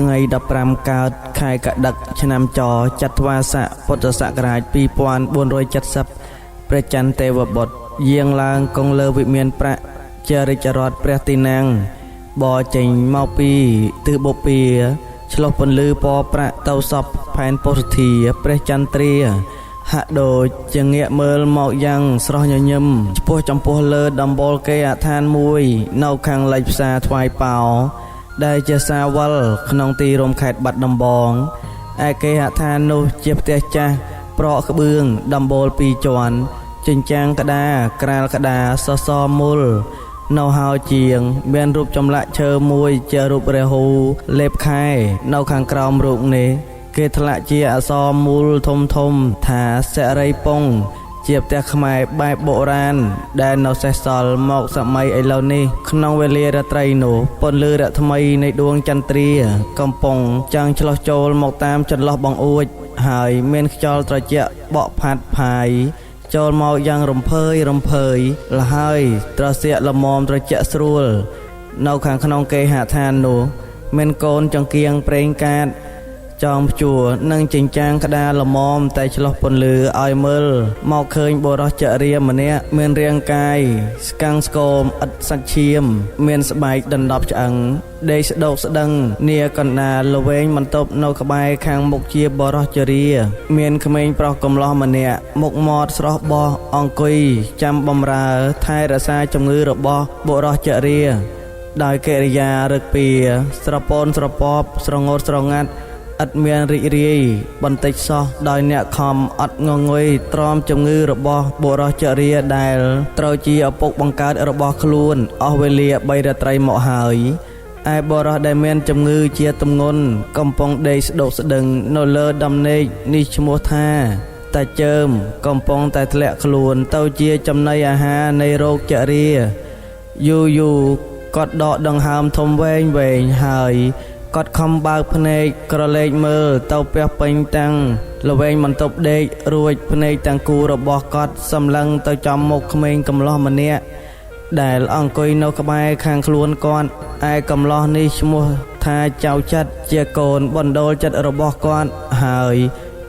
ថ្ងៃ15កើតខែកដឹកឆ្នាំចចត្វាស័កពុទ្ធសករាជ2470ព្រះច័ន្ទទេវបុត្រយាងឡើងគង់លើវិមានប្រាក់ជារាជរដ្ឋព្រះទីនាំងបរចេញមកពីទិសបុព្វាឆ្លុះពន្លឺពណ៌ប្រាក់ទៅសពផែនពុទ្ធធាព្រះចន្ទ្រាហាក់ដូចជាងាកមើលមកយ៉ាងស្រស់ញញឹមឆ្ពោះចំពោះលើដំបូលគេអដ្ឋានមួយនៅខាងលិចផ្សារថ្វាយប៉ោដែលជាសាវលក្នុងទីរួមខេត្តបាត់ដំបងឯគេហដ្ឋាននោះជាផ្ទះចាស់ប្រក់ក្បឿងដំបូលពីរជាន់ចិញ្ចាំងក្តារក្រាលក្តារសសរមូលនៅហោជាងមានរូបចម្លាក់ឈើមួយជារូបរាហូលេបខែនៅខាងក្រោមរូបនេះគេឆ្លាក់ជាអក្សរមូលធំធំថាសិរីពងជាផ្ទះខ្មែរបែបបុរាណដែលនៅសេសសល់មកសម័យឥឡូវនេះក្នុងវេលារាត្រីនោះពន្លឺរស្មីនៃដួងចន្ទ្រាកំពុងចាំងឆ្លុះចូលមកតាមចន្លោះបង្អួចហើយមានខ្យល់ត្រជាក់បក់ផាត់ផាយចូលមកយ៉ាងរំភើយរំភើយលហើយត្រសៀកល្មមត្រជាក់ស្រួលនៅខាងក្នុងគេហដ្ឋាននោះមានកូនចង្គៀងប្រេងកាតចងព្យួរនិងចិញ្ចាំងក្តារល្មមតែឆ្លោះពន្លឺឲ្យមើលមកឃើញបុរសចរិយាម្នាក់មានរាងកាយស្កាំងស្គមឥតសាច់ឈាមមានស្បែកដណ្ដប់ឆ្អឹងដេកស្ដោកស្ដឹងនាកណ្ដាលល្វែងបន្ទប់នៅក្បែរខាងមុខជាបុរសចរិយាមានក្មេងប្រុសកំលោះម្នាក់មុខមាត់ស្រស់បោះអង្គុយចាំបំរើថែរក្សាជំងឺរបស់បុរសចរិយាដោយកិរិយារឹកពីស្រពោនស្រពប់ស្រងូតស្រងាត់ឥតមានរីករាយបន្តិចសោះដោយអ្នកខំអត់ងងុយទ្រាំជំងឺរបស់បុរសចរិយាដែលត្រូវជាឪពុកបង្កើតរបស់ខ្លួនអស់វេលា3រាត្រីមកហើយឯបុរសដែលមានជំងឺជាទម្ងន់កំពុងដេកស្ដោកស្ដឹងនៅលើដំណេកនេះឈ្មោះថាតាជើមកំពុងតែធ្លាក់ខ្លួនទៅជាចំណីអាហារនៃរោគចរិយាយូរយូរគាត់ដកដង្ហើមធំវែងវែងហើយគាត់ខំបើកភ្នែកក្រឡេកមើលទៅពះពេញទាំងល្វែងបន្ទប់ដេករួចភ្នែកទាំងគូរបស់គាត់សម្លឹងទៅចំមុខក្មេងកំលោះម្នាក់ដែលអង្គុយនៅក្បែរខាងខ្លួនគាត់ឯកំលោះនេះឈ្មោះថាចៅចិត្តជាកូនបណ្ដូលចិត្តរបស់គាត់ហើយ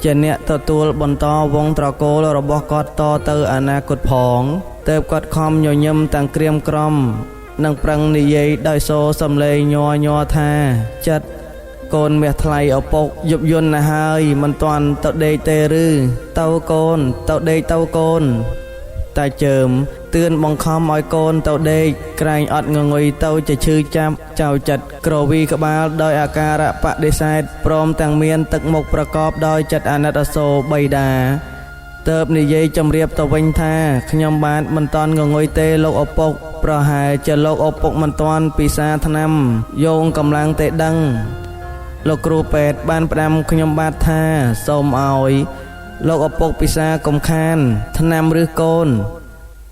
ជាអ្នកទទួលបន្តវងត្រកូលរបស់គាត់តទៅអនាគតផងទើបគាត់ខំញញឹមទាំងក្រៀមក្រំនិងប្រឹងនិយាយដោយសូរសំឡេងញ័រញ័រថាចិត្តកូនមាសថ្លៃឪពុកយប់យន្តណាស់ហើយមិនទាន់ទៅដេកទេឬទៅកូនទៅដេកទៅកូនតាជើមទឿនបង្ខំឲ្យកូនទៅដេកក្រែងអត់ងងុយទៅជាឈឺចាប់ចៅចិត្តក្រវីក្បាលដោយអាការៈបដិសេធព្រមទាំងមានទឹកមុខប្រកបដោយចិត្តអាណិតអាសូរបៃតាទើបនិយាយជម្រាបទៅវិញថាខ្ញុំបាទមិនទាន់ងងុយទេលោកឪពុកប្រហែលជាលោកឪពុកមិនទាន់ពិសាថ្នាំយោងកម្លាំងទេដឹងលោកគ្រូពេទ្យបានផ្ដាំខ្ញុំបាទថាសូមឲ្យលោកឪពុកពិសាកុំខានថ្នាំឬកូន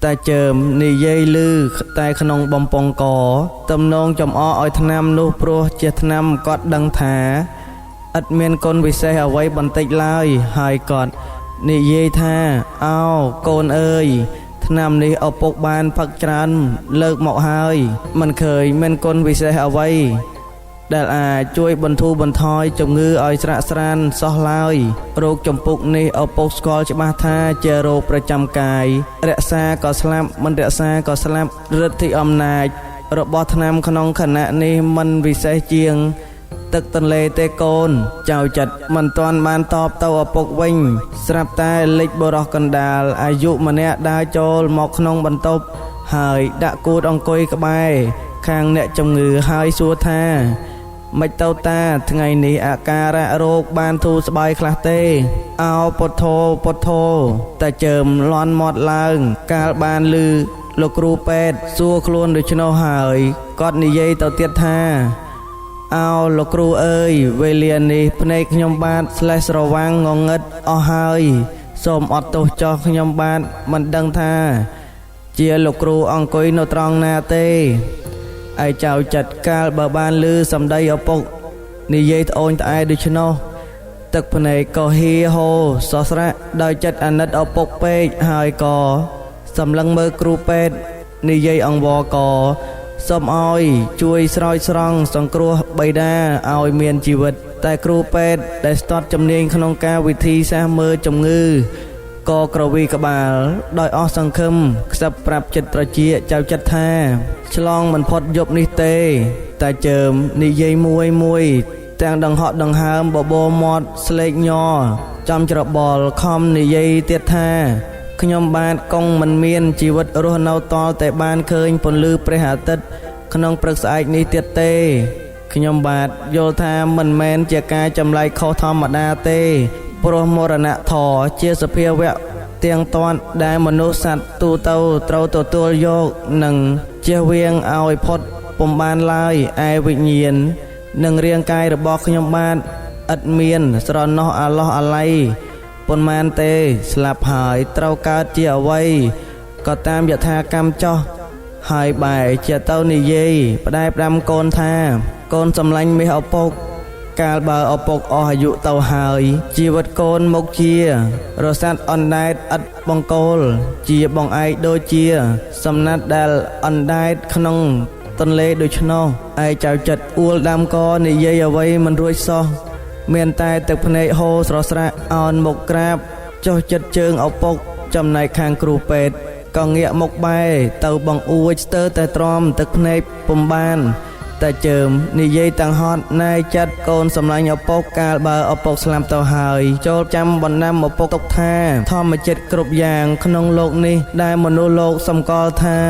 តាជើមនិយាយឮតែក្នុងបំពង់កទំនងចំអកឲ្យថ្នាំនោះព្រោះជាថ្នាំគាត់ដឹងថាឥតមានគុណវិសេសអ្វីបន្តិចឡើយហើយគាត់និយាយថាអោកូនអើយថ្នាំនេះឪពុកបានផឹកច្រើនលើកមកហើយមិនឃើញមានគុណវិសេសអ្វីដែលអាចជួយបន្ធូរបន្ថយជំងឺឲ្យស្រាកស្រានសោះឡើយរោគចំពុកនេះឪពុកស្គាល់ច្បាស់ថាជារោគប្រចាំកាយរក្សាក៏ស្លាប់មិនរក្សាក៏ស្លាប់ឫទ្ធិអំណាចរបស់ថ្នាំក្នុងខណៈនេះមិនវិសេសជាងទឹកទន្លេទេកូនចៅចិត្តមិនទាន់បានតបទៅឪពុកវិញស្រាប់តែលិចបុរសកណ្ដាលអាយុម្នាក់ដើរចូលមកក្នុងបន្ទប់ហើយដាក់គូតអង្គុយក្បែរខាងអ្នកជំងឺហើយសួរថាមិនទៅតាថ្ងៃនេះអាការៈរោគបានធូរស្បើយខ្លះទេអោពុទ្ធោពុទ្ធោតាជើមលន់មាត់ឡើងកាលបានឮលោកគ្រូពេទ្យសួរខ្លួនដូច្នោះហើយគាត់និយាយទៅទៀតថាអោលោកគ្រូអើយវេលានេះភ្នែកខ្ញុំបាទស្លេះស្រវាំងងងឹតអស់ហើយសូមអត់ទោសចោះខ្ញុំបាទមិនដឹងថាជាលោកគ្រូអង្គុយនៅត្រង់ណាទេឯចៅចិត្តកាលបើបានឮសំដីឪពុកនិយាយត្អូញត្អែដូច្នោះទឹកភ្នែកក៏ហៀហូរសោះស្រាក់ដោយចិត្តអាណិតឪពុកពេកហើយក៏សម្លឹងមើលគ្រូពេទ្យនិយាយអង្វរក សូមឲ្យជួយស្រោចស្រង់សង្គ្រោះបិតាឲ្យមានជីវិត តែគ្រូពេទ្យដែលស្ទាត់ជំនាញក្នុងការវិធីសាស្ត្រមើលជំងឺក៏ក្រវីក្បាលដោយអស់សង្ឃឹមខ្សឹបប្រាប់ចិត្តត្រចៀកចៅចិត្តថា ឆ្លងមិនផុតយប់នេះទេ តែជើមនិយាយមួយមួយទាំងដង្ហក់ដង្ហើមបបោមាត់ស្លេកញ័រចំច្របល់ខំនិយាយទៀតថាខ្ញុំបាទកង់មិនមានជីវិតរស់នៅតល់តែបានឃើញពន្លឺព្រះអាទិត្យក្នុងព្រឹកស្អែកនេះទៀតទេខ្ញុំបាទយល់ថាមិនមែនជាការចម្លែកខុសធម្មតាទេព្រោះមរណធម៌ជាសភាវៈទៀងទាត់ដែលមនុស្សសត្វទូទៅត្រូវទទួលយកនិងជៀសវាងឲ្យផុតពុំបានឡើយឯវិញ្ញាណនិងរាងកាយរបស់ខ្ញុំបាទឥតមានស្រណោះអាឡោះអាល័យប៉ុន្មានទេស្លាប់ហើយត្រូវកើតជាអ្វីក៏តាមយថាកម្មចោះហើយបែរជាទៅនិយាយផ្ដែផ្ដាំកូនថាកូនសម្លាញ់មាសឪពុកកាលបើឪពុកអស់អាយុទៅហើយជីវិតកូនមកជារសាត់អណ្ដែតឥតបង្គោលជាបងឯកដូចជា សំណាត់ដែលអណ្ដែតក្នុងទន្លេដូច្នោះឯចៅចិត្តអួលដាំកនិយាយអ្វីមិនរួចសោះមានតែទឹកភ្នែកហូរស្រស្រាក់អោនមកក្រាបចុះចិត្តជើងឪពុកចំណែកខាងគ្រូពេទ្យក៏ងាកមកបែរទៅបង្អួចស្ទើរតែទ្រាំទឹកភ្នែកពុំបានតែជើមនិយាយទាំងហត់ណែចិត្តកូនសម្លាញ់ឪពុកកាលបើឪពុកស្លាប់ទៅហើយចូលចាំបណ្ដាំឪពុកទុកថាធម្មជាតិគ្រប់យ៉ាងក្នុងលោកនេះដែលមនុស្សលោកសម្គាល់ថា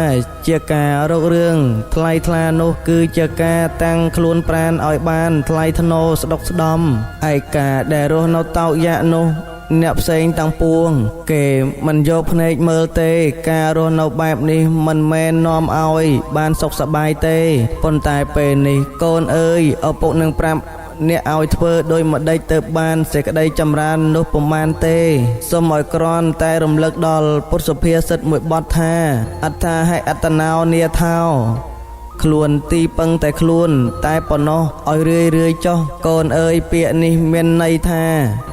ជាការរករឿងថ្លៃថ្លានោះគឺជាការតាំងខ្លួនប្រាណឲ្យបានថ្លៃថ្នូរស្ដុកស្ដំឯកាដែលរស់នៅតោកយ៉ាកនោះអ្នកផ្សេងទាំងពួងគេមិនយកភ្នែកមើលទេការរស់នៅបែបនេះមិនមែននាំឲ្យបានសុខសប្បាយទេប៉ុន្តែពេលនេះកូនអើយឪពុកនឹងប្រាប់អ្នកឲ្យធ្វើដោយម្ដេចទៅបានសេចក្តីចម្រើននោះពុំបានទេសូមឲ្យគ្រាន់តែរំលឹកដល់ពុទ្ធសុភាសិតមួយបទថាអត្ថាហិអត្តណោនាថោខ្លួនទីពឹងតែខ្លួនតែប៉ុណ្ណោះឲ្យរឿយរឿយចុះកូនអើយពាក្យនេះមានន័យថា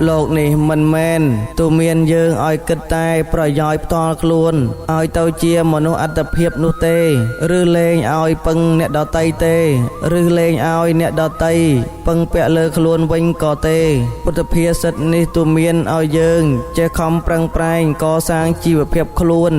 លោកនេះមិនមែនទូមានយើងឲ្យគិតតែប្រយោជន៍ផ្ទាល់ខ្លួនឲ្យទៅជាមនុស្សអត្តភាពនោះទេឬលែងឲ្យពឹងអ្នកដតីទេឬលែងឲ្យអ្នកដតីពឹងពាក់លើខ្លួនវិញក៏ទេពុទ្ធភាសិតនេះទូមានឲ្យយើងចេះខំប្រឹងប្រែងកសាងជីវភាពខ្លួន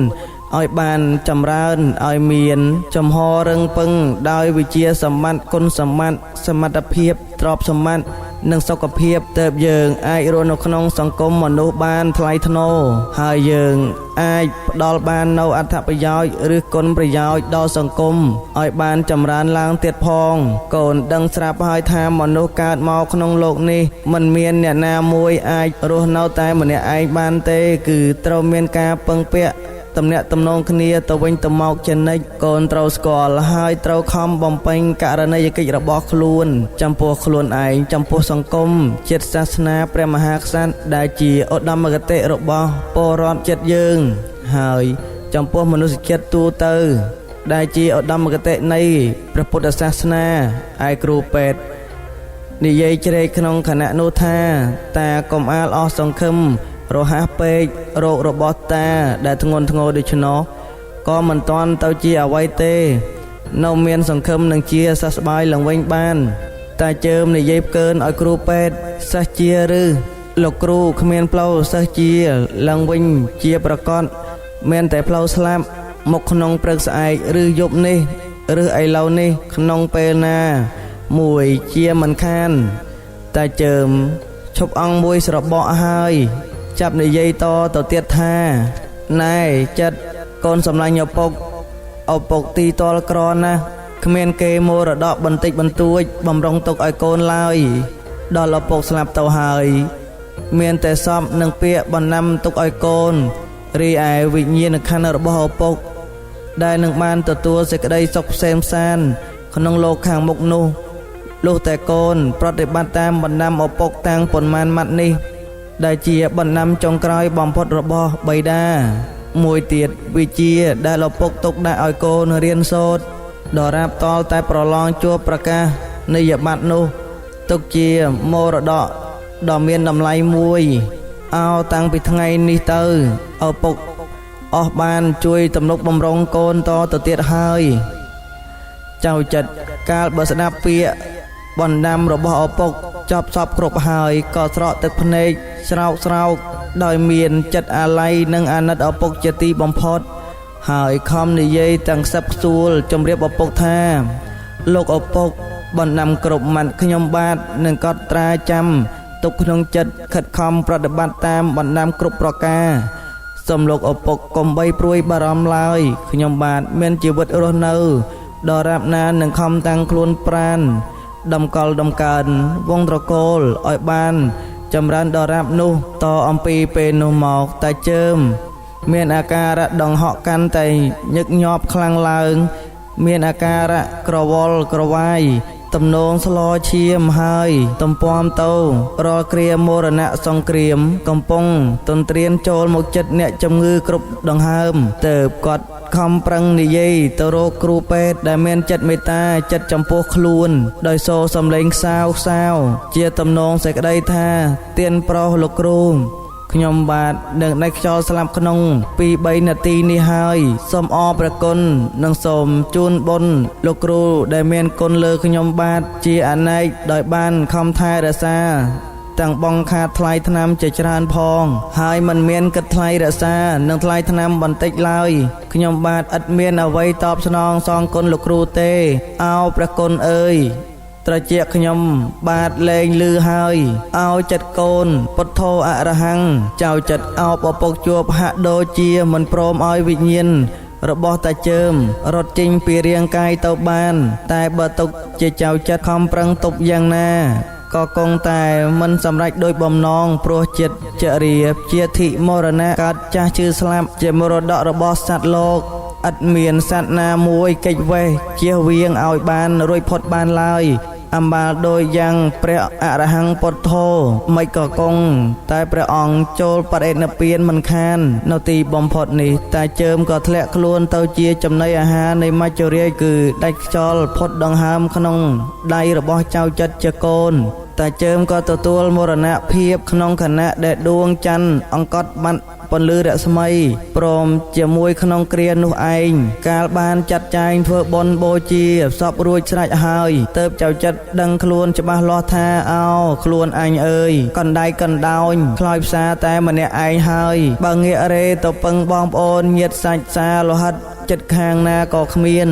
ឲ្យបានចម្រើនឲ្យមានចំហរឹងពឹងដោយវិជាសម្បត្តិគុណសម្បត្តិសមត្ថភាពទ្រព្យសម្បត្តិនិងសុខភាពទើបយើងអាចរស់នៅក្នុងសង្គមមនុស្សបានថ្លៃថ្នូរហើយយើងអាចផ្ដល់បាននូវអត្ថប្រយោជន៍ឬគុណប្រយោជន៍ដល់សង្គមឲ្យបានចម្រើនឡើងទៀតផងកូនដឹងស្រាប់ហើយថាមនុស្សកើតមកក្នុងលោកនេះមិនមានអ្នកណាមួយអាចរស់នៅតែម្នាក់ឯងបានទេគឺត្រូវមានការពឹងពាក់ទំនាក់ទំនងគ្នាទៅវិញទៅមកជានិច្ចកូនត្រូវស្គាល់ហើយត្រូវខំបំពេញករណីយកិច្ចរបស់ខ្លួនចំពោះខ្លួនឯងចំពោះសង្គមជាតិសាសនាព្រះមហាក្សត្រដែលជាឧត្តមគតិរបស់ពលរដ្ឋជាតិយើងហើយចំពោះមនុស្សជាតិទូទៅដែលជាឧត្តមគតិនៃព្រះពុទ្ធសាសនាឯគ្រូពេទ្យនិយាយជ្រែកក្នុងខណៈនោះថាតាកុំអាលអស់សង្ឃឹមរហ័សពេករោគរបស់តាដែលធ្ងន់ធ្ងរដូច្នោះក៏មិនទាន់ទៅជាអ្វីទេនៅមានសង្ឃឹមនឹងជាសះស្បើយឡើងវិញបានតែជើមនិយាយផ្កើនឲ្យគ្រូពេទ្យសិស្សជាឬលោកគ្រូគ្មានផ្លូវសិស្សជាឡើងវិញជាប្រកបមានតែផ្លូវស្លាប់មកក្នុងព្រឹកស្អែកឬយប់នេះឬឥឡូវនេះក្នុងពេលណាមួយជាមិនខានតែជើមឈប់អង្គមួយស្របកហើយចាប់និយាយតទៅទៀតថាណែចិត្តកូនសម្លាញ់ឪពុកឪពុកទីតលក្រណាស់គ្មានគេមរតកបន្តិចបន្តួចបំរុងទុកឲ្យកូនឡើយដល់ឪពុកស្លាប់ទៅហើយមានតែសពនិងពាក្យបណ្ដាំទុកឲ្យកូនរីឯវិញ្ញាណក្ខន្ធរបស់ឪពុកដែលនឹងបានទទួលសេចក្តីសុខផ្សេងផ្សានក្នុងលោកខាងមុខនោះលុះតែកូនប្រតិបត្តិតាមបណ្ដាំឪពុកតាំងប៉ុន្មានម៉ាត់នេះដែលជាបណ្ដាំចុងក្រោយបំផុតរបស់បិតាមួយទៀតវិជាដែលឪពុកទុកដាក់ឲ្យកូនរៀនសូត្រដរាបតលតែប្រឡងជួបប្រកាសនិយបត្តិនោះទុកជាមរតកដ៏មានតម្លៃមួយអោតាំងពីថ្ងៃនេះទៅឪពុកអស់បានជួយទំនុកបំរុងកូនតទៅទៀតហើយ ចៅចិត្តកាលបើស្ដាប់ពាក្យបណ្ដាំរបស់ឪពុកចប់សពគ្រប់ហើយក៏ស្រក់ទឹកភ្នែកស្រោកស្រោកដោយមានចិត្តអាល័យនិងអាណិតឪពុកជាទីបំផុតហើយខំនិយាយទាំងខ្សឹបខ្សួលជម្រាបឪពុកថាលោកឪពុកបណ្ដាំគ្រប់ម៉ាត់ខ្ញុំបាទនឹងកត់ត្រាចាំទុកក្នុងចិត្តខិតខំប្រតិបត្តិតាមបណ្ដាំគ្រប់ប្រការសូមលោកឪពុកកុំបីព្រួយបារម្ភឡើយខ្ញុំបាទមានជីវិតរស់នៅដល់រាបណានឹងខំតាំងខ្លួនប្រានតម្កល់តម្កើនវងត្រកូលឲ្យបានចម្រើនដល់រាបនោះតអំពីពេលនោះមកតាជើមមានអាការៈដង្ហក់កាន់តែញឹកញាប់ខ្លាំងឡើងមានអាការៈក្រវល់ក្រវាយទំនងស្លឈាមហើយទំពំទៅរាល់គ្រាមរណៈសង្គ្រាមកំពុងទន្ទ្រានចូលមកចិត្តអ្នកជំងឺគ្រប់ដង្ហើមទៅគាត់ខំប្រឹងនិយាយទៅរកគ្រូពេទ្យដែលមានចិត្តមេត្តាចិត្តចំពោះខ្លួនដោយសូរសំឡេងខ្សោខ្សោជាទំនងសេចក្តីថាទៀនប្រុសលោកគ្រូខ្ញុំបាទនឹងដាច់ខ្យល់ស្លាប់ក្នុង 2-3 នាទីនេះហើយសូមអរព្រះគុណនិងសូមជូនបុណ្យលោកគ្រូដែលមានគុណលើខ្ញុំបាទជាអនេកដោយបានខំថែរក្សាទាំងបងខាតថ្លៃថ្នាំជាច្រើនផងហើយមិនមានគិតថ្លៃរក្សានិងថ្លៃថ្នាំបន្តិចឡើយខ្ញុំបាទឥតមានអ្វីតបស្នងសងគុណលោកគ្រូទេអោព្រះគុណអើយត្រជាខ្ញុំបាទលែងលឺហើយអោចិត្តកូនពុទ្ធោអរហង្គចៅចិត្តអោបឪពុកជួបហាក់ដូចជាមិនព្រមឲ្យវិញ្ញាណរបស់តាជើមរត់ចេញពីរាងកាយទៅបានតែបើទុកជាចៅចិត្តខំប្រឹងទប់យ៉ាងណាក៏គង់តែមិនសម្រេចដោយបំណងព្រោះចិត្តចរិយាជាធិមរណៈកើតចាស់ឈឺស្លាប់ជាមរតករបស់សត្វលោកឥតមានសត្វណាមួយគេចវេះជៀសវាងឲ្យបានរួចផុតបានឡើយអំបាលដោយយ៉ាងព្រះអរហង្គពុទ្ធោមិនក៏គង់តែព្រះអង្គចូលបរិនិព្វានមិនខាននៅទីបំផុតនេះតាជើមក៏ធ្លាក់ខ្លួនទៅជាចំណីអាហារនៃមច្ចុរាជគឺដាច់ខ្យល់ផុតដង្ហើមក្នុងដៃរបស់ចៅចិត្តជាកូនតាជើមក៏ទទួលមរណភាពក្នុងខណៈដែលដួងច័ន្ទអង្គត់បាត់ពន្លឺរស្មីព្រមជាមួយក្នុងគ្រានោះឯងកាលបានចាត់ចែងធ្វើបុណ្យបូជាសពរួចស្រេចហើយទៅចៅចិត្តដឹងខ្លួនច្បាស់លាស់ថាអោខ្លួនអញអើយកណ្ដែកកណ្ដោញខ្លោចផ្សារតែម្នាក់ឯងហើយបើងាករេទៅពឹងបងប្អូនញាតិសាច់សាលោហិតចិត្តខាងណាក៏គ្មាន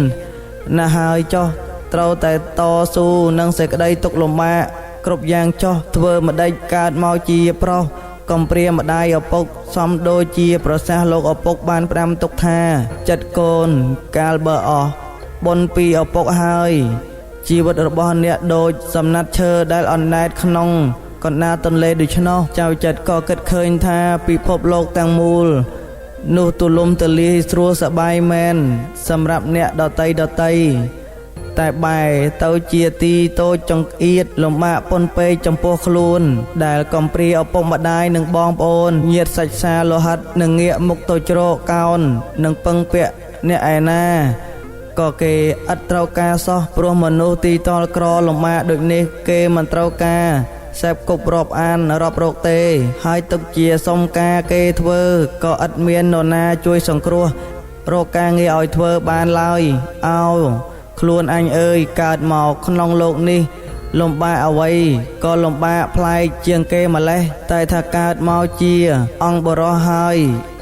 ណាស់ហើយចុះត្រូវតែតស៊ូនឹងសេចក្តីទុក្ខលំបាកគ្រប់យ៉ាងចុះធ្វើម្ដេចកើតមកជាប្រុសកំព្រាម្ដាយឪពុកសំដូចជាប្រសាសន៍លោកឪពុកបានផ្ដាំទុកថាចិត្តកូនកាលបើអស់បុណ្យពីឪពុកហើយជីវិតរបស់អ្នកដូចសំណាត់ឈើដែលអណ្ដែតក្នុងកណ្ដាលទន្លេដូច្នោះចៅចិត្តក៏គិតឃើញថាពិភពលោកទាំងមូលនោះទូលំទូលាយស្រួលសប្បាយមែនសម្រាប់អ្នកដតីដតីតែបែរទៅជាទីតូចចង្អៀតលំបាកពន់ពេកចំពោះខ្លួនដែលកំព្រាឪពុកម្ដាយនិងបងប្អូនញាតិសាច់សាលោហិតនឹងងាកមុខទៅជ្រកកោននិងពឹងពាក់អ្នកឯណាក៏គេឥតត្រូវការសោះព្រោះមនុស្សទីតលក្រលំបាកដូចនេះគេមិនត្រូវការសេពគប់រាប់អានរាប់រកទេហើយទុកជាសុំការគេធ្វើក៏ឥតមាននរណាជួយសង្គ្រោះរកការងារឲ្យធ្វើបានឡើយអោខ្លួនអញអើយកើតមកក្នុងលោកនេះលំបាកអ្វីក៏លំបាកប្លែកជាងគេម្លេះតែថាកើតមកជាអង្គបរោះហើយ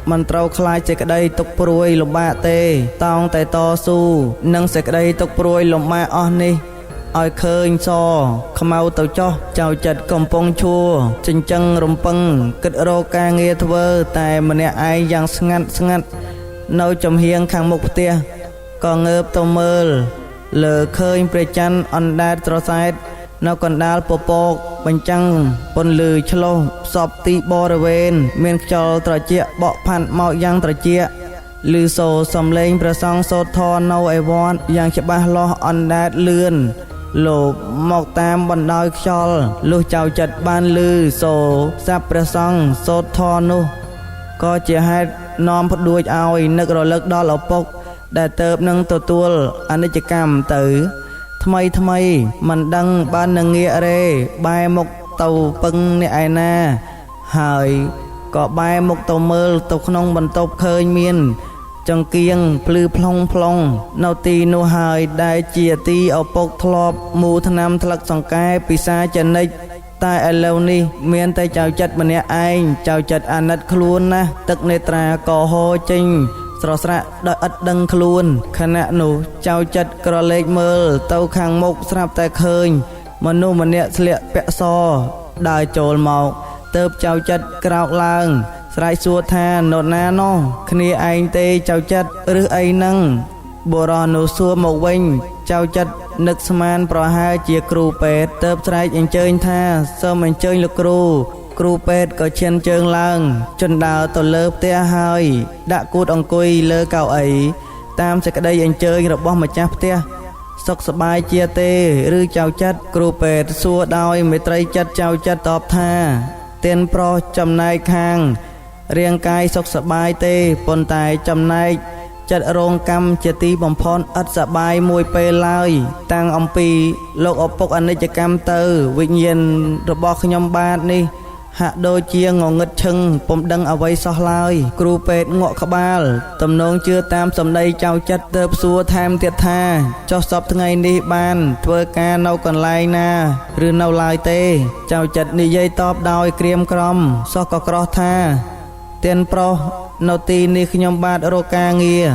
មិនត្រូវខ្លាចសេចក្តីទុក្ខព្រួយលំបាកទេតោងតែតស៊ូនឹងសេចក្តីទុក្ខព្រួយលំបាកអស់នេះឲ្យឃើញសខ្មៅទៅចោះចៅចិត្តកំពុងឈួរចិញ្ចឹងរំពឹងគិតរកការងារធ្វើតែម្នាក់ឯងយ៉ាងស្ងាត់ស្ងាត់នៅចំហៀងខាងមុខផ្ទះក៏ងើបទៅមើលលើឃើញព្រះច័ន្ទអណ្ដែតត្រសែតនៅកណ្ដាលពពកបញ្ចាំងពន្លឺឆ្លុះផ្សព្វទីបរិវេណមានខ្យល់ត្រជាក់បក់ផាត់មកយ៉ាងត្រជាក់ឮសូរសំឡេងព្រះសង្ឃសូត្រធម៌នៅឯវត្តយ៉ាងច្បាស់លាស់អណ្ដែតលឿនលោបមកតាមបណ្ដោយខ្យល់លុះចៅចិត្តបានឮសូរស័ព្ទព្រះសង្ឃសូត្រធម៌នោះក៏ជាហេតុនាំផ្ដួចឲ្យនឹករលឹកដល់ឪពុកដែលទៅនឹងទទួលអនិច្ចកម្មទៅថ្មីថ្មីមិនដឹងបាននឹងងាករេបែរមុខទៅពឹងអ្នកឯណាហើយក៏បែរមុខទៅមើលទៅក្នុងបន្ទប់ឃើញមាន ចង្គៀងភ្លឺផ្លុងផ្លុងនៅទីនោះហើយដែលជាទីឪពុកធ្លាប់មូថ្នាំថ្លឹកសង្កែពិសាចនិចតែឥឡូវនេះមានតែចៅចិត្តម្នាក់ឯងចៅចិត្តអាណិតខ្លួនណាស់ទឹកនេត្រាក៏ហូរចេញស្រស្រាក់ដោយឥតដឹងខ្លួនខណៈនោះចៅចិត្តក្រឡេកមើលទៅខាងមុខស្រាប់តែឃើញមនុស្សម្នាក់ស្លៀកពាក់សដើរចូលមកទៅចៅចិត្តក្រោកឡើងស្រែកសួរថានរណាណោះគ្នាឯងទេចៅចិត្តឬអីហ្នឹងបុរសនោះសួរមកវិញចៅចិត្តនឹកស្មានប្រហែលជាគ្រូពេទ្យទៅស្រែកអញ្ជើញថាសូមអញ្ជើញលោកគ្រូគ្រូពេទ្យក៏ឈានជើងឡើងជន់ដើរទៅលើផ្ទះហើយដាក់គូតអង្គុយលើកៅអីតាមសេចក្តីអញ្ជើញរបស់ម្ចាស់ផ្ទះសុខសប្បាយជាទេឬចៅចិត្តគ្រូពេទ្យសួរដោយមេត្រីចិត្តចៅចិត្តតបថាទៀនប្រុសចំណែកខាងរាងកាយសុខសប្បាយទេប៉ុន្តែចំណែកចិត្តរងកម្មជាទីបំផុតឥតសប្បាយមួយពេលឡើយតាំងអំពីលោកឪពុកអនិច្ចកម្មទៅវិញ្ញាណរបស់ខ្ញុំបាទនេះហាក់ដូចជាងងឹតឈឹងពុំដឹងអ្វីសោះឡើយគ្រូពេទ្យងក់ក្បាលទំនងជឿតាមសម្ដីចៅចិត្តទៅសួរថែមទៀតថាចុះសពថ្ងៃនេះបានធ្វើការនៅកន្លែងណាឬនៅឡើយទេចៅចិត្តនិយាយតបដោយក្រៀមក្រំសោះក៏ក្រោះថាទៀនប្រុសនៅទីនេះខ្ញុំបាទរកការងារ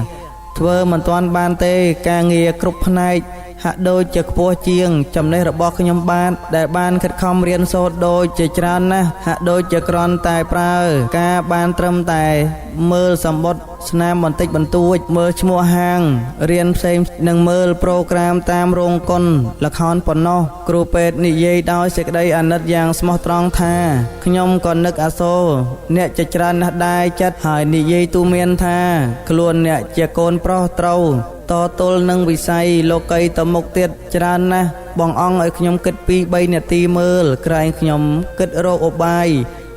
ធ្វើមិនទាន់បានទេការងារគ្រប់ផ្នែកហាក់ដូចជាខ្ពស់ជាងចំណេះរបស់ខ្ញុំបាទដែលបានខិតខំរៀនសូត្រដូចជាច្រើនណាស់ហាក់ដូចជាគ្រាន់តែប្រើការបានត្រឹមតែមើលសម្បត្តិស្នាមបន្តិចបន្តួចមើលឈ្មោះហាងរៀនផ្សេងនិងមើលប្រូក្រាមតាមរោងកុនល្ខោនប៉ុណ្ណោះគ្រូពេទ្យនិយាយដោយសេចក្តីអាណិតយ៉ាងស្មោះត្រង់ថាខ្ញុំក៏នឹកអាសូរអ្នកជាច្រើនណាស់ដែរចិត្តហើយនិយាយទូមានថាខ្លួនអ្នកជាកូនប្រុសត្រូវតទល់នឹងវិស័យលោកីទៅមុខទៀតច្រើនណាស់បងអង្គឲ្យខ្ញុំគិតពី3នាទីមើលក្រែងខ្ញុំគិតរកឧបាយ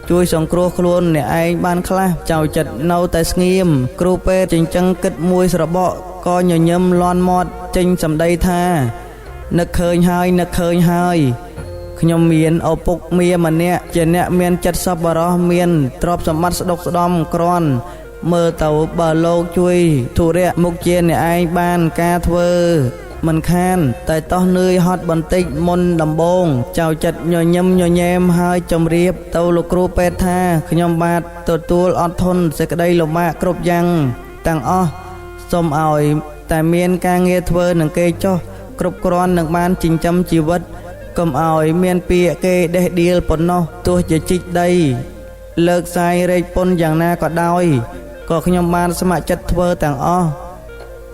ជួយសង្គ្រោះខ្លួនអ្នកឯងបានខ្លះចៅចិត្តនៅតែស្ងៀមគ្រូពេទ្យចិញ្ចឹងគិតមួយស្របក់ក៏ញញឹមលាន់មាត់ចេញសម្ដីថានឹកឃើញហើយនឹកឃើញហើយខ្ញុំមានឪពុកមាម្នាក់ជាអ្នកមានចិត្តសប្បុរសមានទ្រព្យសម្បត្តិស្ដុកស្ដំក្រាន់មើលទៅបើលោកជួយធុរៈមុខជាអ្នកឯងបានការធ្វើមិនខានតែតោះនឿយហត់បន្តិចមុនដំបូងចៅចិត្តញញឹមញញែមហើយជម្រាបទៅលោកគ្រូពេទ្យថាខ្ញុំបាទទទួលអត់ធន់សេចក្តីលំបាកគ្រប់យ៉ាងទាំងអស់សូមឲ្យតែមានការងារធ្វើនឹងគេចុះគ្រប់គ្រាន់នឹងបានចិញ្ចឹមជីវិតកុំឲ្យមានពាក្យគេដេះដៀលប៉ុណ្ណោះទោះជាជីកដីលើកសាយរែកពុនយ៉ាងណាក៏ដោយក៏ខ្ញុំបានស្ម័គ្រចិត្តធ្វើទាំងអស់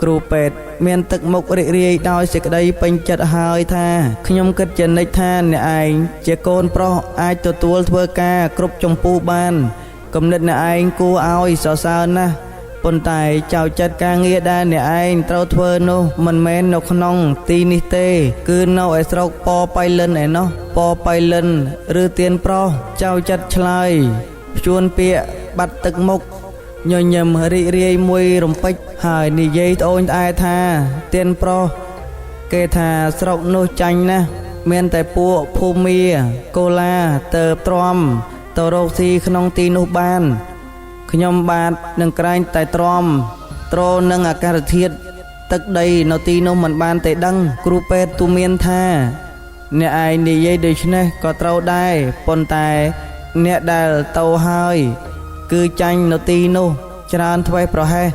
គ្រូពេទ្យមានទឹកមុខរីករាយដោយសេចក្តីពេញចិត្តហើយថាខ្ញុំគិតជានិច្ចថាអ្នកឯងជាកូនប្រុសអាចទទួលធ្វើការគ្រប់ចម្ពោះបានគំនិតអ្នកឯងគួរឲ្យសរសើរណាស់ប៉ុន្តែចៅចិត្តការងារដែលអ្នកឯងត្រូវធ្វើនោះមិនមែននៅក្នុងទីនេះទេគឺនៅឯស្រុកប៉បៃលិនឯណោះប៉បៃលិនឬទៀនប្រុសចៅចិត្តឆ្លើយភ្ជួនពាក្យបាត់ទឹកមុខញញឹមរីករាយមួយរំពេចហើយនិយាយត្អូញត្អែថាទៀនប្រុសគេថាស្រុកនោះចាញ់ណាស់មានតែពួកភូមាកូឡាទៅទ្រាំទៅរកស៊ីក្នុងទីនោះបានខ្ញុំបាទនឹងក្រែងតែទ្រាំទ្រនឹងអាកាសធាតុទឹកដីនៅទីនោះមិនបានទេដឹងគ្រូពេទ្យទូមានថាអ្នកឯងនិយាយដូច្នេះក៏ត្រូវដែរប៉ុន្តែអ្នកដែលទៅហើយគឺចាញ់នៅទីនោះច្រើនធ្វេសប្រហែស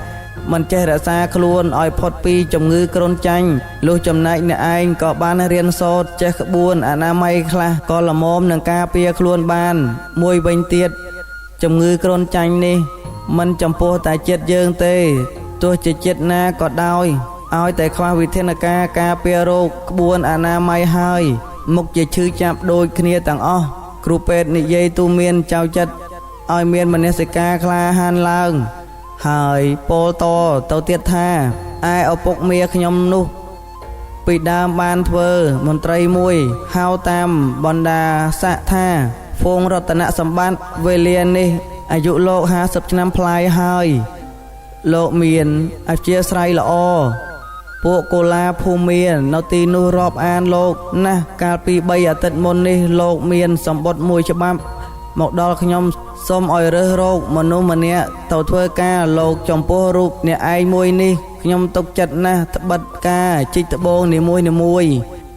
មិនចេះរក្សាខ្លួនឲ្យផុតពីជំងឺគ្រុនចាញ់លុះចំណែកអ្នកឯងក៏បានរៀនសូត្រចេះក្បួនអនាម័យខ្លះក៏ល្មមនឹងការពារខ្លួនបានមួយវិញទៀតជំងឺគ្រុនចាញ់នេះមិនចំពោះតែជាតិយើងទេទោះជាជាតិណាក៏ដោយឲ្យតែខ្វះវិធានការការពាររោគក្បួនអនាម័យហើយមុខជាឈឺចាប់ដូចគ្នាទាំងអស់គ្រូពេទ្យនិយាយទូមានចៅចិត្តឲ្យមានមនសិការក្លាហានឡើងហើយពោលតទៅទៀតថាឯឪពុកមាខ្ញុំនោះពីដើមបានធ្វើមន្ត្រីមួយហៅតាមបណ្ដាស័ក្តិថាហ្វូងរតនសម្បត្តិវេលានេះអាយុលោក50ឆ្នាំប្លាយហើយលោកមានអធ្យាស្រ័យល្អពួកកូឡាភូមានៅទីនោះរាប់អានលោកណាស់កាលពី3អាទិត្យមុននេះលោកមានសម្បត្តិមួយច្បាប់មកដល់ខ្ញុំ សូមឲ្យរើសរកមនុស្សម្នាក់ទៅធ្វើការលោកចំពោះរូបអ្នកឯងមួយនេះខ្ញុំទុកចិត្តណាស់ត្បិតការជីកត្បូងនីមួយៗ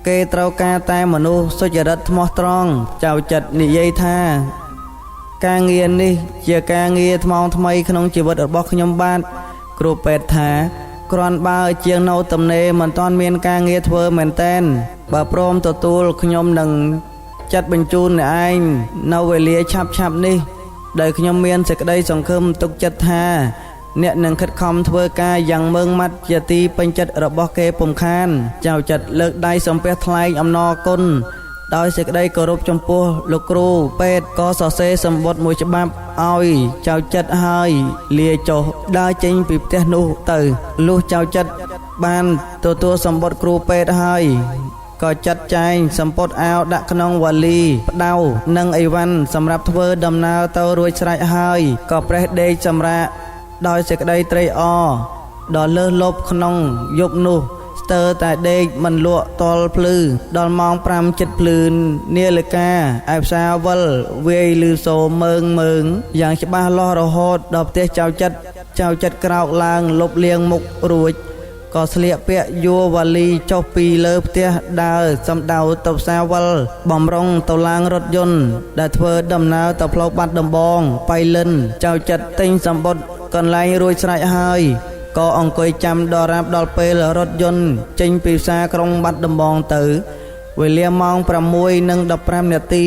គេត្រូវការតែមនុស្សសុចរិតស្មោះត្រង់ចៅចិត្តនិយាយថាការងារនេះជាការងារថ្មោងថ្មីក្នុងជីវិតរបស់ខ្ញុំបាទគ្រូពេទ្យថាគ្រាន់បើជាងនៅទំនេរមិនទាន់មានការងារធ្វើមែនតែនបើព្រមទទួលខ្ញុំនឹងចាត់បញ្ជូនអ្នកឯងនៅវេលាឆាប់ៗនេះដែលខ្ញុំមានសេចក្តីសង្ឃឹមទុកចិត្តថាអ្នកនឹងខិតខំធ្វើការយ៉ាងម៉ឺងម៉ាត់ជាទីពេញចិត្តរបស់គេពុំខានចៅចិត្តលើកដៃសំពះថ្លែងអំណរគុណដោយសេចក្តីគោរពចំពោះលោកគ្រូពេទ្យក៏សរសេរសម្បត្តិមួយច្បាប់ឲ្យចៅចិត្តហើយលាចុះដើរចេញពីផ្ទះនោះទៅលុះចៅចិត្តបានទទួលសម្បត្តិគ្រូពេទ្យហើយក៏ចាត់ចែងសម្ពត់អាវដាក់ក្នុងវ៉ាលីផ្ដៅនិងអីវ៉ាន់សម្រាប់ធ្វើដំណើរទៅរួចស្រេចហើយក៏ប្រេះដេកសម្រាកដោយសេចក្តីត្រេកអរដល់លើសលប់ក្នុងយប់នោះស្ទើរតែដេកមិនលក់តល់ភ្លឺដល់ម៉ោង5ចិត្តភ្លឺនាឡិកាឯផ្សារវិលវាយលឺសូមើងមើងយ៉ាងច្បាស់លាស់រហូតដល់ផ្ទះចៅចិត្តចៅចិត្តក្រោកឡើងលុបលាងមុខរួចក៏ស្លៀកពាក់យួរវ៉ាលីចុះពីលើផ្ទះដើរសំដៅទៅផ្សារវិលបំរុងទៅឡើងរថយន្តដែលធ្វើដំណើរទៅផ្លូវបាត់ដំបងបៃលិនចៅចិត្តទិញសម្បត្តិកន្លែងរួចស្រេចហើយក៏អង្គុយចាំដល់រាប់ដល់ពេលរថយន្តចេញពីផ្សារក្រុងបាត់ដំបងទៅវេលាម៉ោង6:15នាទី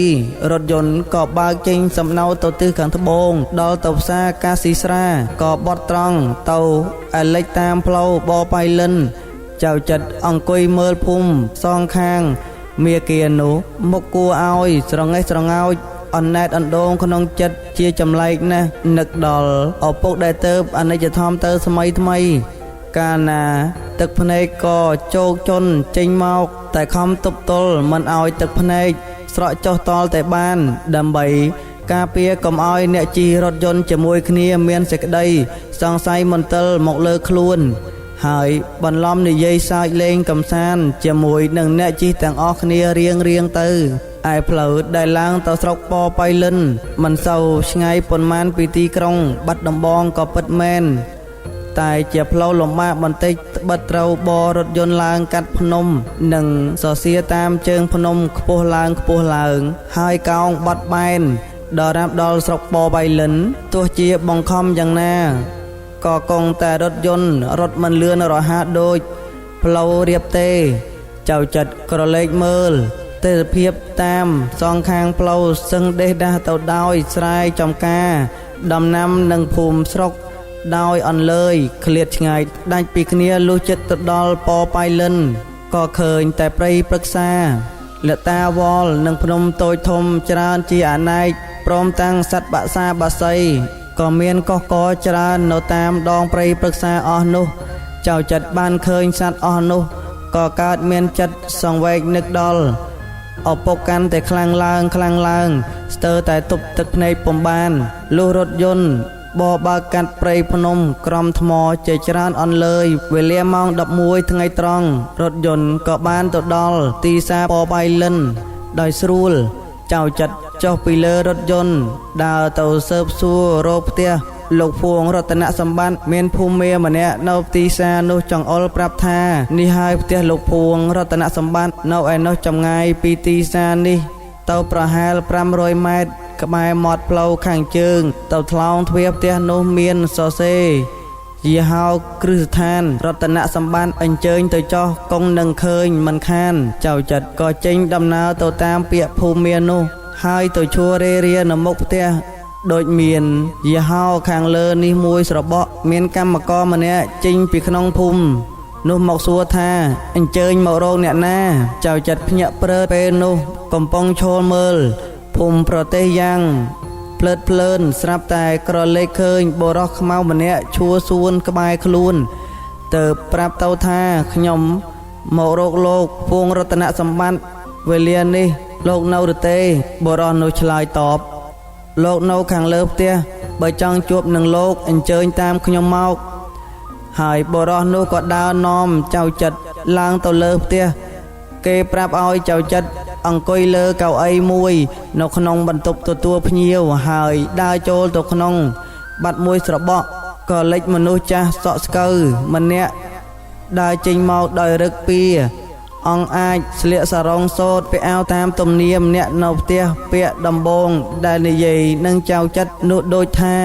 រថយន្តក៏បើកចេញសំដៅទៅទិសខាងត្បូងដល់ទៅផ្សារកាស៊ីស្រាក៏បត់ត្រង់ទៅអលិចតាមផ្លូវបបៃលិនចៅចិត្តអង្គុយមើលភូមិសងខាងមាគានោះមុខគួរឲ្យស្រងេះស្រងោចអណែតអណ្ដូងក្នុងចិត្តជាចម្លែកណាស់នឹកដល់ឪពុកដែលទៅអនិច្ចធម៌ទៅសម័យថ្មីកាលណាទឹកភ្នែកក៏ជោគជន់ចេញមកតែខំទប់ទល់មិនឲ្យទឹកភ្នែកស្រក់ចុះតល់តែបានដើម្បីការពារកុំឲ្យអ្នកជិះរថយន្តជាមួយគ្នាមានសេចក្តីសង្ស័យមន្ទិលមកលើខ្លួនហើយបន្លំនិយាយសើចលេងកំសាន្តជាមួយនឹងអ្នកជិះទាំងអស់គ្នារៀងរៀងទៅឯផ្លូវដែលឡើងទៅស្រុកប៉បៃលិនមិនសូវឆ្ងាយប៉ុន្មានពីទីក្រុងបាត់ដំបងក៏ពិតមែនតែជាផ្លូវលំបាកបន្តិចត្បិតត្រូវបររថយន្តឡើងកាត់ភ្នំនិងសរសៀតាមជើងភ្នំខ្ពស់ឡើងខ្ពស់ឡើងហើយកោងបត់បែនដល់រាប់ដល់ស្រុកប៉បៃលិនទោះជាបង្ខំយ៉ាងណាក៏គង់តែរថយន្តរត់មិនលឿនរហ័សដូចផ្លូវរៀបទេចៅចិត្តក្រឡេកមើលទេសភាពតាមសងខាងផ្លូវសឹងដេះដាស់ទៅដោយស្រែចំការដំណាំនិងភូមិស្រុកដោយអន្លើយឃ្លាតឆ្ងាយដាច់ពីគ្នាលុះចិត្តទៅដល់ប៉បៃលិនក៏ឃើញតែព្រៃព្រឹក្សាលតាវលនិងភ្នំតូចធំច្រើនជាអនេកព្រមទាំងសត្វបក្សាបក្សីក៏មានកោះកច្រើននៅតាមដងព្រៃព្រឹក្សាអស់នោះចៅចិត្តបានឃើញសត្វអស់នោះក៏កើតមានចិត្តសង្វេគនឹកដល់ឪពុកកាន់តែខ្លាំងឡើងខ្លាំងឡើងស្ទើរតែទប់ទឹកភ្នែកពុំបានលុះរថយន្តបបើកកាត់ព្រៃភ្នំក្រំថ្មជាច្រើនអន្លើយវេលាម៉ោង11ថ្ងៃត្រង់រថយន្តក៏បានទៅដល់ទីផ្សារប៉បៃលិនដោយស្រួលចៅចិត្តចុះពីលើរថយន្តដើរទៅស៊ើបសួររកផ្ទះលោកភួងរតនសម្បត្តិមានភូមិមាម្នាក់នៅទីផ្សារនោះចង្អុលប្រាប់ថានេះហើយផ្ទះលោកភួងរតនសម្បត្តិនៅឯនោះចម្ងាយពីទីផ្សារនេះទៅប្រហែល500ម៉ែត្រក្បែរមាត់ផ្លូវខាងជើងទៅថ្លោងទ្វារផ្ទះនោះមានសរសេរយីហោគ្រឹះស្ថានរតនសម្បត្តិអញ្ជើញទៅចោះគង់នឹងឃើញមិនខានចៅចិត្តក៏ចេញដំណើរទៅតាមពាក្យភូមិមានោះហើយទៅឈួររេរានៅមុខផ្ទះដូចមានយីហោខាងលើនេះមួយស្របក់មានកម្មករម្នាក់ចេញពីក្នុងភូមិនោះមកសួរថាអញ្ជើញមករកអ្នកណាចៅចិត្តភ្ញាក់ព្រឺពេលនោះកំពុងឈរមើលភូមិប្រទេសយ៉ាងភ្លើតភ្លើនស្រាប់តែក្រឡេកឃើញបុរសខ្មៅម្នាក់ឈួរសួនក្បែរខ្លួនទៅប្រាប់ទៅថាខ្ញុំមករកលោកភួងរតនសម្បត្តិវេលានេះលោកនៅឬទេបុរសនោះឆ្លើយតបលោកនៅខាងលើផ្ទះបើចង់ជួបនឹងលោកអញ្ជើញតាមខ្ញុំមកហើយបុរសនោះក៏ដើរនាំចៅចិត្តឡើងទៅលើផ្ទះគេប្រាប់ឲ្យចៅចិត្ត អង្គុយលើកៅអីមួយ នៅក្នុងបន្ទប់ទទួលភ្ញៀវហើយដើរចូលទៅក្នុង បាត់មួយស្របក់ក៏លេចមនុស្សចាស់សក់ស្កូវម្នាក់ដើរចេញមកដោយរឹកពីអង្គអាចស្លៀកសារងសូត្រពាក់អាវតាមទំនៀមអ្នកនៅផ្ទះពាក្យដំបងដែលនិយាយនឹងចៅចិត្តនោះដូចថា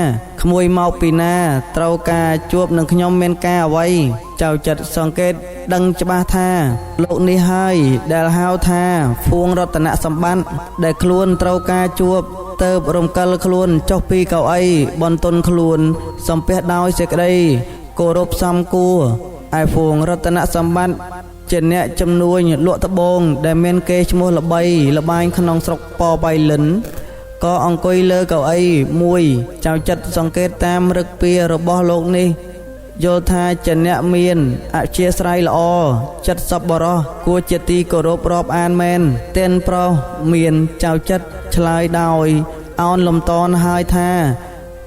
ក្មួយមកពីណាត្រូវការជួបនឹងខ្ញុំមានការអ្វីចៅចិត្តសង្កេតដឹងច្បាស់ថាលោកនេះហើយដែលហៅថាហ្វួងរតនសម្បត្តិដែលខ្លួនត្រូវការជួបទៅរំកិលខ្លួនចុះពីកៅអីបន្ទន់ខ្លួនសំពះដោយសេចក្តីគោរពសំគួរឯហ្វួងរតនសម្បត្តិជាអ្នកជំនួញលក់ត្បូងដែលមានកេរ្តិ៍ឈ្មោះល្បីល្បាញក្នុងស្រុកប៉បៃលិនក៏អង្គុយលើកៅអីមួយចៅចិត្តសង្កេតតាមរឹកពីរបស់លោកនេះយល់ថាជាអ្នកមានអធិស្រ័យល្អចិត្តសប្បុរសគួរជាទីគោរពរាប់អានមែនទៀនប្រុសមានចៅចិត្តឆ្លើយដោយអោនលំតនហើយថា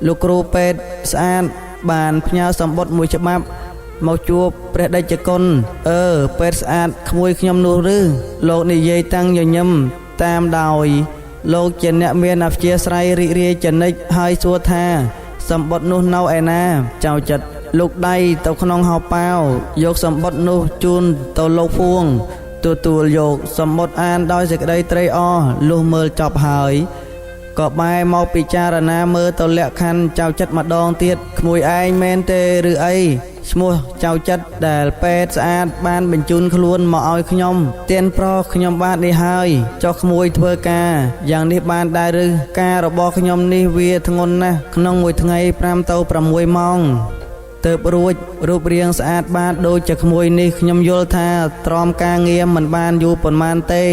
លោកគ្រូពេទ្យស្អាតបានផ្ញើសម្បត្តិមួយច្បាប់មកជួបព្រះតេជគុណអឺពេទ្យស្អាតក្មួយខ្ញុំនោះឬលោកនិយាយតាំងញញឹមតាមដោយលោកជាអ្នកមានអធិស្រ័យរីករាយចនិចហើយសួរថាសម្បត្តិនោះនៅឯណាចៅចិត្តលោកដៃទៅក្នុងហោប៉ាវយកសម្បត្តិនោះជូនទៅលោកហ្វួងទទួលយកសម្បត្តិអានដោយសេចក្តីត្រេកអរលុះមើលចប់ហើយក៏បែរមកពិចារណាមើលទៅលក្ខខណ្ឌចៅចិត្តម្ដងទៀតក្មួយឯងមែនទេឬអីឈ្មោះចៅចិត្តដែលពេទ្យស្អាតបានបញ្ជូនខ្លួនមកឲ្យខ្ញុំទៀនប្រុសខ្ញុំបាទនេះហើយចុះក្មួយធ្វើការយ៉ាងនេះបានដែរឬការរបស់ខ្ញុំនេះវាធ្ងន់ណាស់ក្នុងមួយថ្ងៃ5ទៅ6ម៉ោងទៅរួចរូបរាងស្អាតបាតដូចជាក្មួយនេះខ្ញុំយល់ថាទ្រាំការងារមិនបានយូរប៉ុន្មានទេ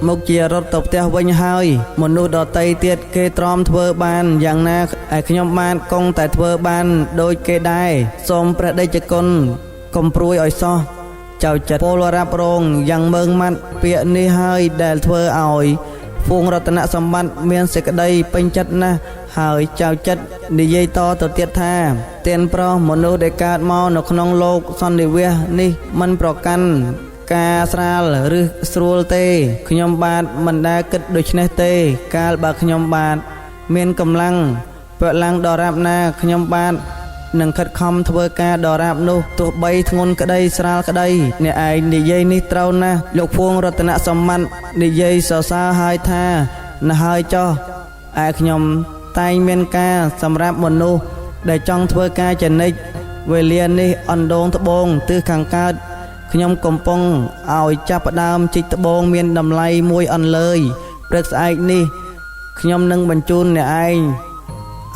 មកជារត់ទៅផ្ទះវិញហើយមនុស្សដទៃទៀតគេទ្រាំធ្វើបានយ៉ាងណាឯខ្ញុំបានគង់តែធ្វើបានដូចគេដែរសូមព្រះតេជគុណកុំព្រួយឲ្យសោះចៅចិត្តពលរ៉ាប់រងយ៉ាងមើងម៉ាត់ពាក្យនេះហើយដែលធ្វើឲ្យហ្វូងរតនសម្បត្តិមានសេចក្តីពេញចិត្តណាស់ហើយចៅចិត្តនិយាយតទៅទៀតថាទៀនប្រុសមនុស្សដែលកើតមកនៅក្នុងលោកសន្និវាសនេះមិនប្រកាន់ការស្រាលឬស្រួលទេខ្ញុំបាទមិនដែលគិតដូច្នេះទេកាលបើខ្ញុំបាទមានកម្លាំងពលំដរាបណាខ្ញុំបាទនឹងខិតខំធ្វើការដរាបនោះទោះបីធ្ងន់ក្តីស្រាលក្តីអ្នកឯងនិយាយនេះត្រូវណាស់លោកហ្វួងរតនសម្បត្តិនិយាយសរសើរហើយថាណាស់ហើយចោះឯខ្ញុំតែងមានការសម្រាប់មនុស្សដែលចង់ធ្វើការចនិចវេលានេះអណ្ដូងត្បូងទិសខាងកើតខ្ញុំកំពុងឲ្យចាប់ផ្ដើមជីកត្បូងមានតម្លៃមួយអន្លើយព្រឹកស្អែកនេះខ្ញុំនឹងបញ្ជូនអ្នកឯង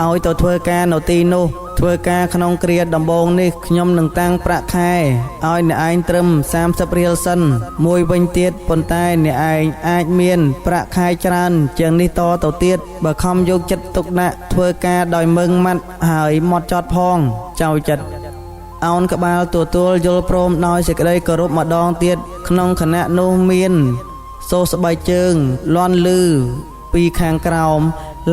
ឲ្យទៅធ្វើការនៅទីនោះធ្វើការក្នុងគ្រាដំបូងនេះខ្ញុំនឹងតាំងប្រាក់ខែឲ្យអ្នកឯងត្រឹម30រៀលសិនមួយវិញទៀតប៉ុន្តែអ្នកឯងអាចមានប្រាក់ខែច្រើនជាងនេះតទៅទៀតបើខំយកចិត្តទុកដាក់ធ្វើការដោយម៉ឺងម៉ាត់ហើយម៉ត់ចត់ផងចៅចិត្តអោនក្បាលទទួលយល់ព្រមដោយសេចក្តីគោរពម្ដងទៀតក្នុងខណៈនោះមានសូរស្បែកជើងលាន់លឺពីខាងក្រោម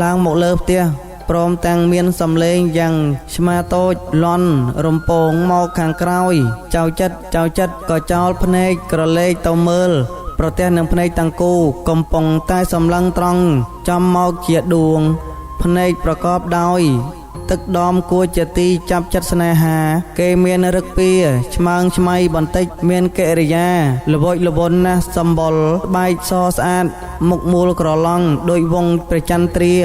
ឡើងមកលើផ្ទះព្រមទាំងមានសំឡេងយ៉ាងឆ្មាតូចលន់រំពងមកខាងក្រោយចៅចិត្តចៅចិត្តក៏ចោលភ្នែកក្រឡេកទៅមើលប្រទះនឹងភ្នែកតាំងគូកំពុងតែសម្លឹងត្រង់ចំមកជាដួងភ្នែកប្រកបដោយទឹកដមគួរជាទីចាប់ចិត្តស្នេហាគេមានរឹកពីឆ្មើងឆ្មៃបន្តិចមានកិរិយាល្វចល្វន់ណាស់សម្បុរបែកសស្អាតមុខមូលក្រឡង់ដូចវងព្រះចន្ទ្រា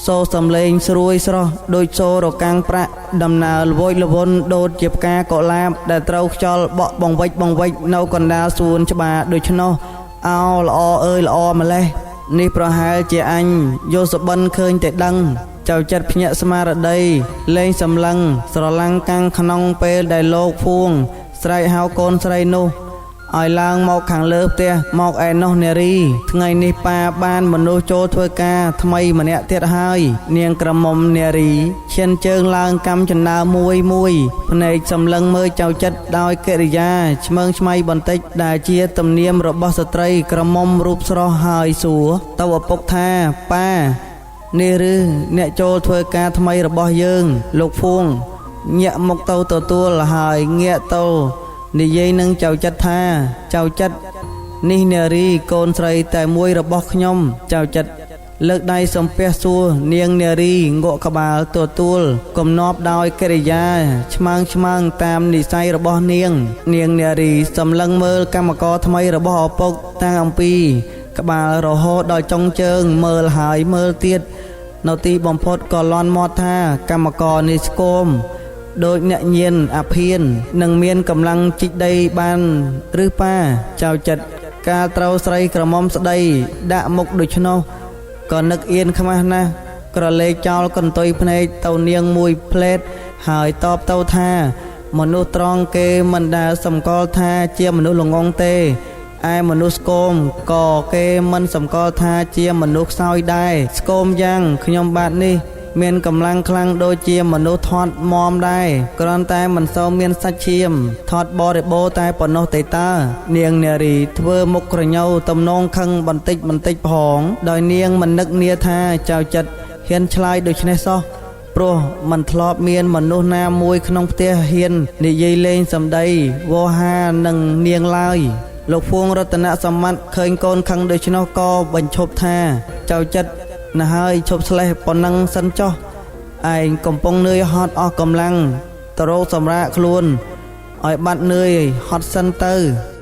សូរសំឡេងស្រួយស្រស់ដូចសូររកាំងប្រាក់ដំណើរល្វចល្វន់ដូចជាផ្កាកុលាបដែលត្រូវខ្យល់បក់បង្វិចបង្វិចនៅកណ្ដាលសួនច្បារដូច្នោះអោល្អអើយល្អម្លេះនេះប្រហែលជាអញយល់សុបិនឃើញតែដឹងចៅចិត្តភ្ញាក់ស្មារតីលែងសម្លឹងស្រឡាំងកាំងក្នុងពេលដែលលោកហ្វួងស្រែកហៅកូនស្រីនោះឲ្យឡើងមកខាងលើផ្ទះមកឯនោះនារីថ្ងៃនេះប៉ាបានមនុស្សចូលធ្វើការថ្មីម្នាក់ទៀតហើយនាងក្រមុំនារីឈានជើងឡើងកម្មចំណាមួយមួយភ្នែកសម្លឹងមើលចៅចិត្តដោយកិរិយាឆ្មើងឆ្មៃបន្តិចដែលជាទំនៀមរបស់ស្ត្រីក្រមុំរូបស្រស់ហើយសួរទៅឪពុកថាប៉ានេះឬអ្នកចូលធ្វើការថ្មីរបស់យើងលោកហ្វួងញាក់មកទៅទទួលហើយងាកទៅនិយាយនឹងចៅចិត្តថាចៅចិត្ត នេះនារីកូនស្រីតែមួយរបស់ខ្ញុំចៅចិត្តលើកដៃសំពះសួរនាងនារីងក់ក្បាលទទួលគំនាប់ដោយកិរិយាឆ្មើងឆ្មើងតាមនិស័យរបស់នាង នាងនារីសម្លឹងមើលកម្មករថ្មីរបស់ឪពុកតាំងអំពី ក្បាលរហូតដល់ចុងជើងមើលហើយមើលទៀតនៅទីបំផុតក៏លន់មាត់ថាកម្មករនេះស្គមដូចអ្នកញៀនអាភៀននឹងមានកម្លាំងជីកដីបានឬប៉ាចៅចិត្តកាលត្រូវស្រីក្រមុំស្ដីដាក់មុខដូច្នោះក៏នឹកអៀនខ្មាស់ណាស់ក្រឡេកចោលកន្ទុយភ្នែកទៅនាងមួយផ្លេតហើយតបទៅថា មនុស្សត្រង់គេមិនដែលសម្គាល់ថាជាមនុស្សល្ងងទេឯមនុស្សស្គមក៏គេមិនសម្គាល់ថាជាមនុស្សខ្សោយដែរស្គមយ៉ាងខ្ញុំបាទនេះ មានកម្លាំងខ្លាំងដូចជាមនុស្សធាត់មាំដែរគ្រាន់តែមិនសូវមានសាច់ឈាមធាត់បរិបូរតែប៉ុណ្ណោះទេតើនាងនារីធ្វើមុខក្រញូវទំនងខឹងបន្តិចបន្តិចផងដោយនាងមិននឹកនាថាចៅចិត្តហ៊ានឆ្លើយដូច្នេះសោះព្រោះមិនធ្លាប់មានមនុស្សណាមួយក្នុងផ្ទះហ៊ាននិយាយលេងសម្ដីវោហានឹងនាងឡើយលោកភួងរតនសម្បត្តិឃើញកូនខឹងដូច្នោះក៏បញ្ឈប់ថាចៅចិត្តណាស់ហើយឈប់ស្លេះប៉ុណ្ណឹងសិនចុះឯងកំពុងនឿយហត់អស់កម្លាំងទៅរកសម្រាកខ្លួនឲ្យបាត់នឿយហត់សិនទៅ។